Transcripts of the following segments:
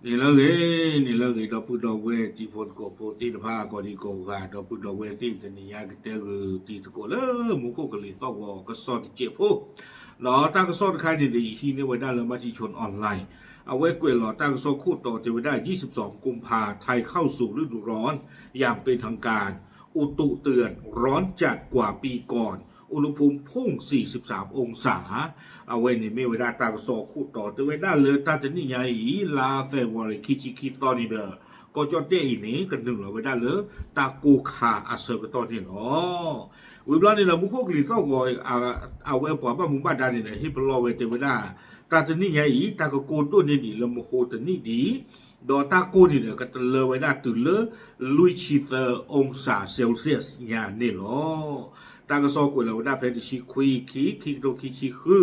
န့ၣ်လၢအဂ့ၤ, န့ၣ်လၢအဂ့ၤ ဒီပုၢ်ဒီဝဲၢ်တံၤဖိသကိးဖိသ့ၣ်တဖၣ် ကိးဒံကိးဂၤ ဒီပုၢ်ဒီဝဲၢ်သ့ၣ် တနံၤညါကတဲဂုာ်တံၤသကိးလၢ မူခိၣ်ကလံၤသီၣ်ဂီၤကစီၣ်တစဲးဖိ ဒီးတၢ်ကစီၣ်တခါန့ၣ်ဒီး ယဟံးန့ၢ်ဝဲဒၣ်လၢ Matichon Online အဝဲကွဲးလီၤတၢ်ကစီၣ်ခိၣ်တီတဲဝဲဒၣ် ยี่สิบสองกุมภา ไทยเข้าสู่ฤดูร้อน อย่างเป็นทางการ อุตุเตือน ร้อนจัดกว่าปีก่อน อุณหภูมิพุ่งสี่สิบสามองศา အဝဲန့ၣ်မ့ၢ်ဝဲဒၣ်တၢ်ကစီၣ်ခိၣ်တီတဲဝဲဒၣ်လၢတၢ်တနံၣ်ညါအံၤ လါ February ခံဆံခံသီန့ၣ်ဒီး ကီၢ်ကၠီၣ်တဲၣ်အံၤန့ၣ် ကနုာ်လီၤဝဲဒၣ်လၢတၢ်ကိၢ်ခါအဆၢကတီၢ်န့ၣ်လီၤ. ဝံၤဘျီန့ၣ်ဒီး မူခိၣ်ကလံၤသီၣ်ဂီၤ အဝဲပှၤဘၣ်မူဘၣ်ဒါန့ၣ်ဒီး ဟ့ၣ်ပလီၢ်ဝဲတဲဝဲဒၣ် တၢ်တနံၣ်ညါအံၤ တၢ်ကကိၢ်ဒိၣ်န့ၢ်ဒံးလၢမဟိတနံၣ်ဒံး ဒီးတၢ်ကိၢ်န့ၣ်ဒီး ကတလၢဝဲဒၣ်တုၤလၢ လွံၢ်ဆံသၢ องศาเซลเซียส ညါန့ၣ်လီၤ. တၢ်ကစီၣ်ကွဲးလီၤဝဲဒၣ်ဖဲတဆံခွံ ခံ ခံကထိခံဆံဃု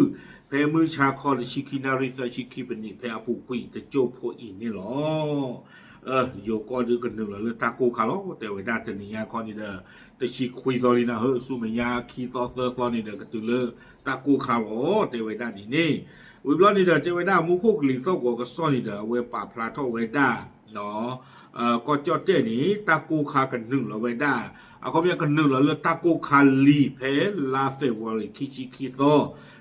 ဖဲမုၢ်ဆါခီတဆံခံနၣ်ရံၣ်သၢဆံခံပနံး ဖဲအပူၤကွံာ်တစိၢ်ဖိအံၤန့ၣ်လီၤ. ယိၤကီၢ်ဒုးကနုာ်လီၤလၢတၢ်ကိၢ်ခါလီၤ တဲဝဲဒၣ်တနံၤညါခီန့ၣ်ဒီး တဆံခွံသီလံနၤဧၢ ဆူမဲာ်ညါခံသီသၢသီန့ၣ်ဒီး ကတုၤလၢတၢ်ကိၢ်ခါလီၤ တဲဝဲဒၣ်န့ၣ်န့ၣ် ဝံၤဘျီန့ၣ်ဒီး တဲဝဲဒၣ်မူခိၣ်ကလံၤသီၣ်ဂီၤကစီၣ်န့ၣ်ဒီး အဝဲပာ်ဖျါထီၣ်ဝဲဒၣ် ကီၢ်ကၠီၣ်တဲၣ်န့ၣ် တၢ်ကိၢ်ခါကနုာ်လီၤဝဲဒၣ် အခီပညီကနုာ်လီၤလၢတၢ်ကိၢ်ခါလံာ်ဖဲလါ February ခံဆံခံသီ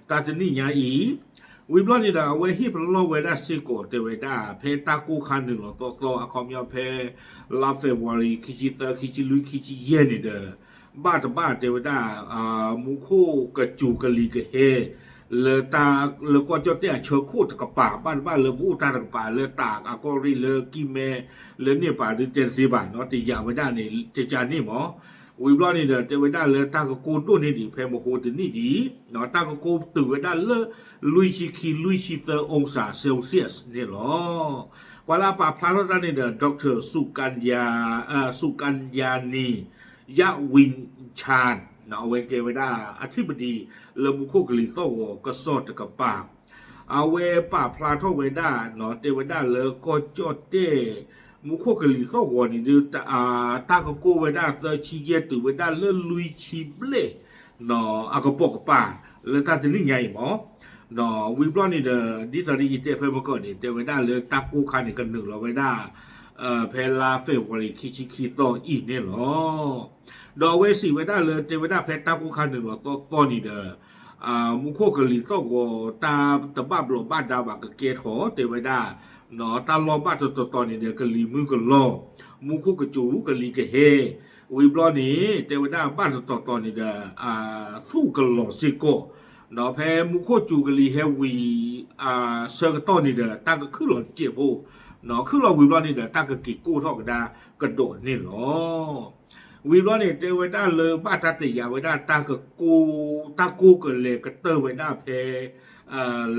တၢ်တနံၣ်ညါအံၤ ဝံၤဘျီန့ၣ်ဒီး အဝဲဟ့ၣ်ပလီၢ်ဝဲဒၣ်စ့ၢ်ကီးတဲဝဲဒၣ် ဖဲတၢ်ကိၢ်ခါနုာ်လီၤသီသီ အခီပညီဖဲလါ February ခံဆံသၢ ခံဆံလွံၢ် ခံဆံယဲၢ်န့ၣ်ဒီး ဘၣ်တဘၣ်တဲဝဲဒၣ် မူခိၣ်ကစူၤကလံၤကဟဲ လၢ လၢကီၢ်ကၠီၣ်တဲၣ်အဆၢခိၣ်တကပၤ ဘၣ်တဘၣ်လၢပအိၣ်တၢ်တကပၤလၢတၢ်အကီၢ်ရ့ၣ်လၢကံၢ်မဲ လၢန့ၣ်ပာ်ဒုးတဲတသ့ဘၣ်နီၤ တယာ်ဝဲဒၣ်န့ၣ် ကကန့ၣ်မး ဝံၤဘျီန့ၣ်ဒီး တဲဝဲဒၣ်လၢတၢ်ကကိၢ်ဒိၣ်န့ၢ်ဒံးဖဲမဟိတနံၣ်ဒံး တၢ်ကကိၢ်တုၤဝဲဒၣ်လၢ လွံၢ်ဆံခံ လွံၢ်ဆံသၢ องศาเซลเซียส န့ၣ်လီၤ. ပှၤလၢအပာ်ဖျါထီၣ်တၢ်န့ၣ်ဒီး Doctor Sukanya အ Sukanyani Yawinchar အဝဲကဲဝဲဒၣ် อธิบดี လၢမူခိၣ်ကလံၤသီၣ်ဂီၤကစီၣ်တကပၤ အဝဲပာ်ဖျါထီၣ်ဝဲဒၣ် တဲဝဲဒၣ်လၢကီၢ်ကၠီၣ်တဲၣ် မူခိၣ်ကလံၤသီၣ်ဂီၤန့ၣ်ဒီး တၢ်ကကိၢ်ဝဲဒၣ်သၢဆံယဲၢ်တုၤဝဲဒၣ်လၢလွံၢ်ဆံဘျဲၣ် အကပိာ်ကပၤ လၢတၢ်တနံၣ်ညါအံၤမး ဝံၤဘျီန့ၣ်ဒီး ဒ်သိးဒီးယတဲဖဲမုၢ်ကီၢ်န့ၣ် တဲဝဲဒၣ်လၢတၢ်ကိၢ်ခါန့ၣ် ကနုာ်လီၤဝဲဒၣ် ဖဲလါ February ခံဆံခံသီအံၤန့ၣ်လီၤ. ဒီးအဝဲစံးဝဲဒၣ်လၢ တဲဝဲဒၣ်ဖဲတၢ်ကိၢ်ခါနုာ်လီၤသီသီန့ၣ်ဒီး မူခိၣ်ကလံၤသီၣ်ဂီၤ တၢ်တဘၣ်ဘျီးဘၣ်ဒါဘၣ်ကကဲထီၣ် တဲဝဲဒၣ် တၢ်လီၢ်ဘၣ်တတီၤတီၤန့ၣ်ဒီး ကလံၤမုၢ်ကလီၤ မူခိၣ်ကစူၤကလံၤကဟဲ ဝံၤဘျီန့ၣ် တဲဝဲဒၣ်ဘၣ်တတီၤတီၤန့ၣ်ဒီး သူၣ်ကလီၤစ့ၢ်ကီး ဒီးဖဲမူခိၣ်စူၤကလံၤဟဲဝံၤ ဆၢကတီၢ်န့ၣ်ဒီး တၢ်ကခုၣ်လီၤတစဲးဖိ ခုၣ်လီၤဝံၤဘျီန့ၣ်ဒီး တၢ်ကက့ၤကိၢ်ထီၣ်ကဒါကဒီးန့ၣ်လီၤ. ဝံၤဘျီန့ၣ် တဲဝဲဒၣ်လၢဘၣ်တၢ်တယာ်ဝဲဒၣ်တၢ်ကကိၢ် တၢ်ကိၢ်ကလဲၤကတၢၢ်ဝဲဒၣ်ဖဲ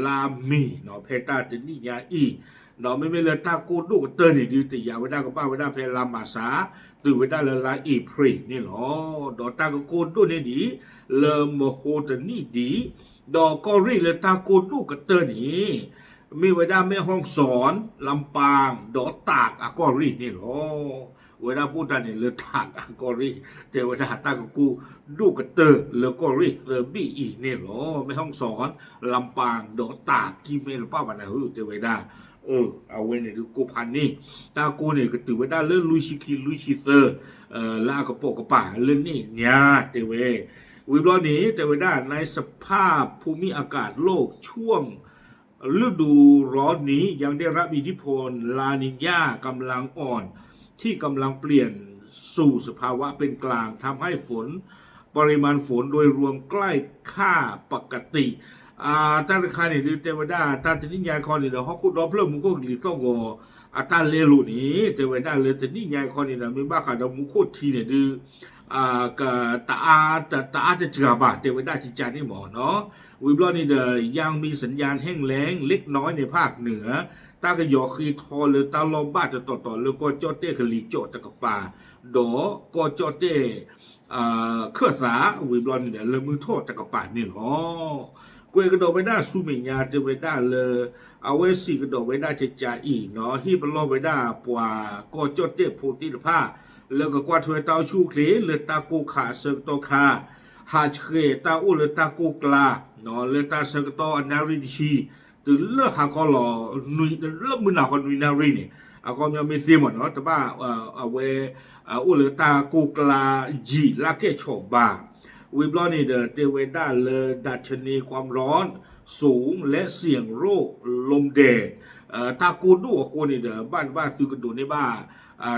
လါမ့ၤနီၤ ဖဲတၢ်တနံၣ်ညါအံၤ ဒီးမ့မ့ၢ်လၢတၢ်ကိၢ်ဒိၣ်ကတၢၢ်န့ၣ်ဒုး တယာ်ဝဲဒၣ်ကဘၣ်ဝဲဒၣ်ဖဲလါမၤစၢၤ တုၤဝဲဒၣ်လၢလါအ့ဖြ့ၣ်န့ၣ်လီၤ. ဒီးတၢ်ကကိၢ်ဒိၣ်န့ၢ်ဒံး လၢမဟိတနံၣ်ဒံး ဒီးကီၢ်ရ့ၣ်လၢတၢ်ကိၢ်ဒိၣ်ကတၢၢ်န့ၣ် မ့ၢ်ဝဲဒၣ် แม่ฮ่องสอน ลำปาง ဒီးตาก အကီၢ်ရ့ၣ်န့ၣ်လီၤ. ဝဲဒၣ်ပအိၣ်တၢ်န့ၣ်လၢ ตาก အကီၢ်ရ့ၣ် တဲဝဲဒၣ်တၢ်ကကိၢ်ဒိၣ်ကတၢၢ်လၢကီၢ်ရ့ၣ်သၢဘ့ၣ်အံၤန့ၣ်လီၤ. แม่ฮ่องสอน ลำปาง ဒီးตาก ကံၢ်မဲတပၣ်ဘၣ်နၤဧၢ တဲဝဲဒၣ် အဝဲန့ၣ်ဒုးကိၢ်ဖးန့ၣ် တၢ်ကိၢ်န့ၣ်ကတုၤဝဲဒၣ်လၢလွံၢ်ဆံခံ လွံၢ်ဆံသၢ လၢအကပိာ်ကပၤလၢန့ၣ်ညါတဲဝဲ ဝံၤဘျီန့ၣ် တဲဝဲဒၣ် ในสภาพภูมิอากาศโลกช่วง ฤดูร้อนนี้ยังได้รับอิทธิพลลานีญา กำลังอ่อน ที่กำลังเปลี่ยนสู่สภาวะเป็นกลาง ทำให้ฝน ปริมาณฝนโดยรวมใกล้ค่าปกติ တၢ်တခါန့ၣ်ဒုး တဲဝဲဒၣ် တၢ်တနံၣ်ညါခီန့ၣ်ဒီး ဟီၣ်ခိၣ်ဒီဖျၢၣ်မူခိၣ်ကလံၤသီၣ်ဂီၤ အတၢ်လဲလိာ်န့ၣ် တဲဝဲဒၣ်လၢတနံၣ်ညါခီန့ၣ်ဒီး မ့ၢ်ဘၣ်ဃးဒီးမူခိၣ်ထံန့ၣ်ဒုး က တအါ တအါတစှၤဘၣ် တဲဝဲဒၣ်ကကန့ၣ်မးနီၤ ဝံၤဘျီန့ၣ်ဒီး ยังมีสัญญาณแห้งแล้งเล็กน้อยในภาคเหนือ တၢ်ကယီၤဃ့ထီလၢတၢ်လီၢ်ဘၣ်တတီၤတီၤလၢကီၢ်ကၠီၣ်တဲၣ်ကလံၤကၠီၣ်တကပၤ ဒီးကီၢ်ကၠီၣ်တဲၣ် ခၢၣ်သး ဝံၤဘျီန့ၣ်ဒီး လၢမုၢ်ထီၣ်တကပၤန့ၣ်လီၤ. ကွဲးကဒီးဝဲဒၣ်ဆူမဲာ်ညါတဲဝဲဒၣ်လၢ အဝဲစံးကဒီးဝဲဒၣ်ကကအံၤနီၤ ဟ့ၣ်ပလီၢ်ဝဲဒၣ်ပှၤကီၢ်ကၠီၣ်တဲၣ်ဖိသ့ၣ်တဖၣ် လၢကကွၢ်ထွဲတၢ်အိၣ်ဆူၣ်အိၣ်ချ့လၢတၢ်ကိၢ်ခါအဆၢကတီၢ်ခါ ဟးဆှဲးတၢ်အိၣ်လၢတၢ်ကိၢ်ကျါ လၢတၢ်ဆၢကတီၢ်အနၣ်ရံၣ်တဆံ တုၤလၢဟါခီလီၤ လၢမုၢ်နၤခီနွံနၣ်ရံၣ်န့ၣ် အခီပညီမ့ၢ်သ့မ့ၢ်နီၤ တဘၣ် အဝဲ အိၣ်လၢတၢ်ကိၢ်ကျါယံာ်လၢကဲၣ်ဆိးဘါ ဝံၤဘျီန့ၣ်ဒီး တဲဝဲဒၣ်လၢ ဒၣ်ထန့ကွၢ်ရီ စိၤ လၢစံၣ်ရိၣ် လိဒဲး တၢ်ကိၢ်ဒိၣ်အဃိန့ၣ်ဒီး ဘၣ်တဘၣ်သုကဒိးန့ၢ်ဘၣ်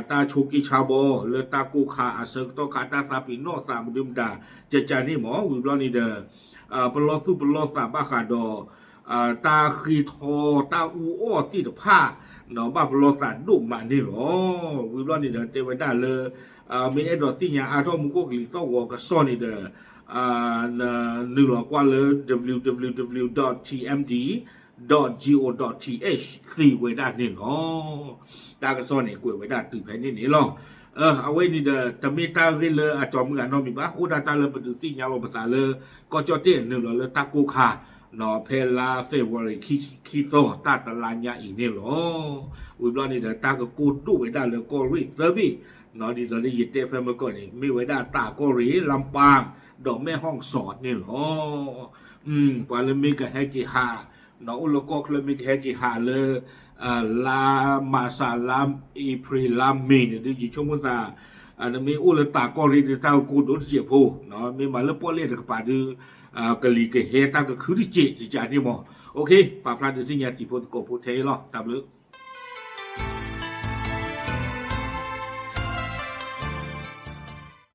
တၢ်ဆိးက့ဆါဘီ လၢတၢ်ကိၢ်ခါအဆၢကတီၢ်ခါ တၢ်သးပ့ၤနီၣ်သးမနုၤမတၤ ကကန့ၣ်မ့ၢ် ဝံၤဘျီန့ၣ်ဒီး ပလီၢ်သူၣ်ပလီၢ်သးဘၣ်ဃးဒီး တၢ်ဃ့ထီတၢ်အူအီၣ်သ့ၣ်တဖၣ် ဘၣ်ပလီၢ်သးဒိၣ်မးန့ၣ်လီၤ. ဝံၤဘျီန့ၣ်ဒီး တဲဝဲဒၣ်လၢ မ့ၢ်အဲၣ်ဒိးသ့ၣ်ညါအါထီၣ်မူခိၣ်ကလံၤသီၣ်ဂီၤကစီၣ်န့ၣ်ဒီး နုာ်လီၤကွၢ်လၢ www.tmd.go.th သ့ဝဲဒၣ်န့ၣ်လီၤ. တၢ်ကစီၣ်န့ၣ် ကွဲးဝဲဒၣ်တုၤဖဲန့ၣ်န့ၣ်လီၤ. အဝဲန့ၣ်ဒီး တမ့ၢ်တၢ်ဂ့ၢ်လၢအကၠီမုၢ်အနီတမံၤဘၣ်, အိၣ်ဒၣ်တၢ်လၢပဒုးသ့ၣ်ညါလီၤပသးလၢ ကီၢ်ကၠီၣ်တဲၣ်နုာ်လီၤလၢတၢ်ကိၢ်ခါ ဖဲလါ February ခံဆံခံသီ တၢ်တလါညါအံၤန့ၣ်လီၤ. ဝံၤဘျီန့ၣ်ဒီး တၢ်ကကိၢ်ဒိၣ်ဝဲဒၣ်လၢကီၢ်ရ့ၣ်သၢဘ့ၣ်, ဒ်သိးလၢယတဲဖဲမုၢ်ကီၢ်န့ၣ် မ့ၢ်ဝဲဒၣ်တၢ်ကီၢ်ရ့ၣ် လါပၢ် ဒီးမဲၣ်ဟီၣ်စီၤန့ၣ်လီၤ. ပှၤလၢမ့ၢ်ကဟဲက့ၤဟး အိၣ်လၢကီၢ်ချၢမ့ၢ်ကဟဲက့ၤဟးလၢ လါမၤစး လါ အ့ဖြ့ၣ် လါမ့ၤန့ၣ်ဒုး ယဆိကမိၣ်သး နမ့ၢ်အိၣ်လၢတၢ်ကီၢ်ရ့ၣ်ဒုး တၢ်ကကိၢ်ဒိၣ်တစဲးဖိ, မ့ၢ်မၤလၢပီၣ်လဲၣ်တကပၤဒုး ကလံၤကဟဲတၢ်ကခုတစဲး ကကန့ၣ်မ့ၢ်. ပာ်ဖျါဒုးသ့ၣ်ညါတံၤဖိသကိးဖိထဲအံၤလီၤ. တၢ်ဘျုး